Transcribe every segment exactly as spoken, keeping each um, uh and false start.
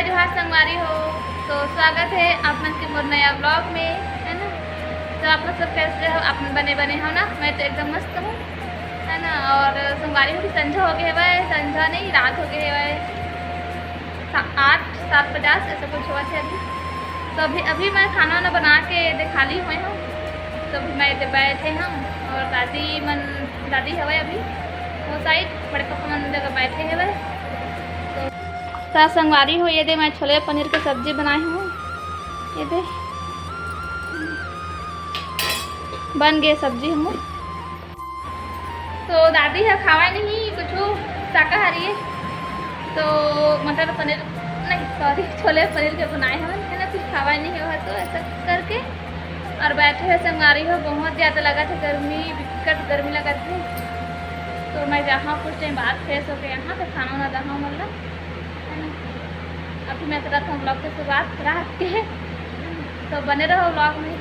जोहार संगवारी हो, तो स्वागत हे आप मन के मोर नया vlog में, है ना। तो आप मन सब कैसे हो? आप मन बने बने हो ना? मैं तो एकदम मस्त हूँ, है ना। और संगवारी हो कि संझा हो गए हवय, संझा नहीं, रात हो गए हवय, सा-, आठ, सात पचास ऐसा कुछ होवत हे अभी। तो अभी, अभी मैं खाना वाना बना के दे खाली हुए हूँ, तो अभी मैं दे बैठे हूँ और दादी मन, दादी हवय अभी वो side, बड़े पापा मन जगह बैठे हवय। तो त संगवारी हो, ये दे मैं छोले पनीर के सब्जी बनाए हूँ। ये दे बन गए सब्जी हमर। तो दादी ह खावय नहीं कुछ शाकाहारी है, तो मटर पनीर नहीं, sorry, छोले पनीर के बनाए हवन, है ना, कुछ खावय नहीं हो तो ऐसा करके। और बैठे हुए संगवारी हो, बहुत ज़्यादा लगा थे गर्मी, बिकट गर्मी लगा थे। तो मैं जहाँ कुछ टाइम बाद fresh होके यहाँ पे खाना वाना दहा मतलब, है ना। अभी मैं करत हूँ vlog के शुरुआत रात के, तो बने रहो vlog में।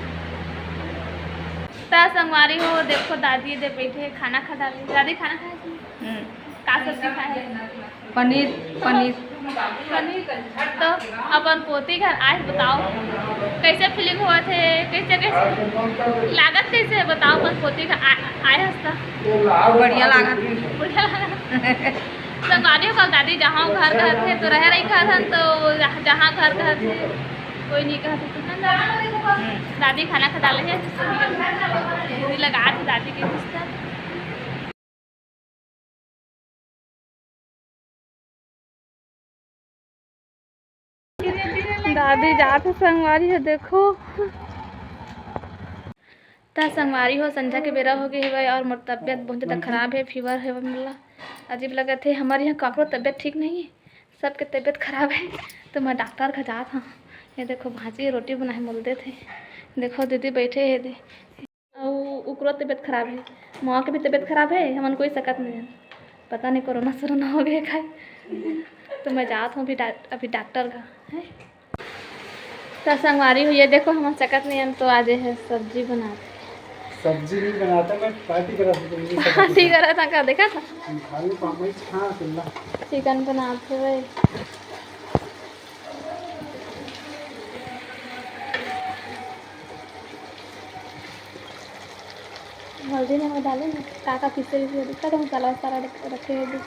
त संगवारी हो, देखो दादी दे बैठे खाना खा डाले। दादी खाना खाए थे? हम्म। का सब्जी खाए? पनीर, पनीर। पनीर। तो अपन पोती घर आए, बताओ कैसे feeling हुआ थे, कैसे कैसे लागत कैसे है बताओ, अपन पोती घर आ-, आए हस्ता। बढ़िया लागत। बढ़िया लागत। संगवारी हो, कल दादी जहाँ घर कहत हे तो रहे रही कहत हन, तो जहाँ, जहाँ घर कहत हे कोई नहीं कहत हे, तो हम दादी, हम्म। दादी खाना खा डाले हे, जिससे भी दीदी लगा थे दादी के बिस्तर। दादी जात हे संगवारी हो, देखो। त संगवारी हो, संझा के बेरा हो गए हवय और मोर तबियत बहुत ज़्यादा खराब है, fever है मोला। अजीब लगत है, हमारे यहाँ काकरो तबियत ठीक नहीं है, सबके तबियत खराब है। तो मैं डॉक्टर घर जात हूँ। ये देखो भाजी रोटी बनाए मोल देत हे। देखो दीदी बैठे हे दे, अउ ओकरो तबियत खराब है, माँ के भी तबियत खराब है, हमन कोई सकत नहीं है। पता नहीं कोरोना सोरोना हो गए खाए। तो मैं जात हूँ अभी डा-, अभी डॉक्टर घर है। त संगवारी हो, ये देखो हमन सकत नहीं हन, तो आज है सब्जी बनात। सब्जी नहीं बनाता, मैं party करा था, तुम नहीं सकत। Party करा था का, देखा था? हम खाली पापड़ खा तुमला। Chicken बनात हे भाई। हल्दी नमक डाले ना, का का पीसे हुए दिखा तो मसाला वसाला रख-, रखे हुए।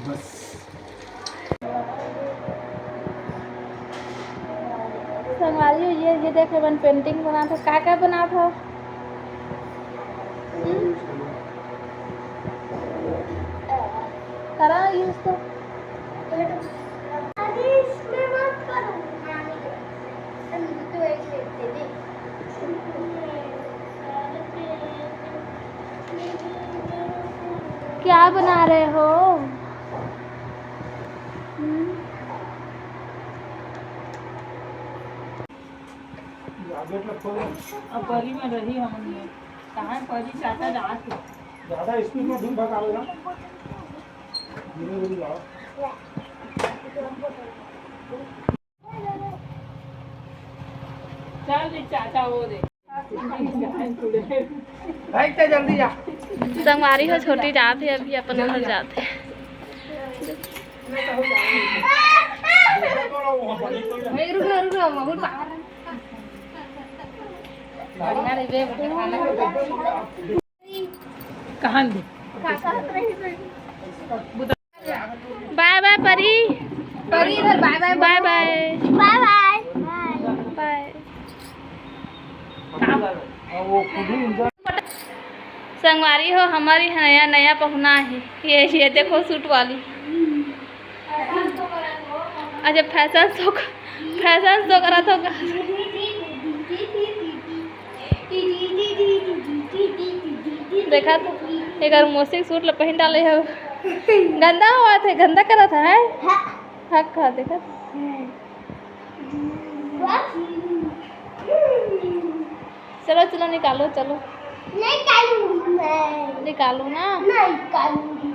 बस। संगवारी हो, ये, ये देख, अपन painting बनात हो, का, का बनात हो? हम्म? करा use तो। अरे, इसमें मत करो। क्या बना रहे हो? हम्म? अब परी में रही हमन में। कहाँ परी चाचा जात हे। ज्यादा speed में धुन भगावे ना। धीरे धीरे जाओ। चल रे चाचा, वो दे। भाई, इतना जल्दी जा। संगवारी हो, छोटी जात हे, अभी अपन घर जात हे। भाई, रुक ना, रुक ना, बहुत बाहर है। बढ़िया रे, बे, बढ़िया खाना। कहाँ दे? Bye bye परी। परी इधर bye bye। Bye bye। Bye bye। Bye। संगवारी हो, हमारी नया, नया पहुना है। ये, ये देखो suit वाली। अच्छा, fashion show, fashion show करा था का? देखा तो, एकर मौसी के suit ल पहिन डाले हो। गंदा होवत हे, गंदा करत हे। हाँ। हक खा, देखा तो। चलो, चलो, निकालो, चलो। नहीं निकालूंगी मैं। निकालो ना। नहीं निकालूंगी।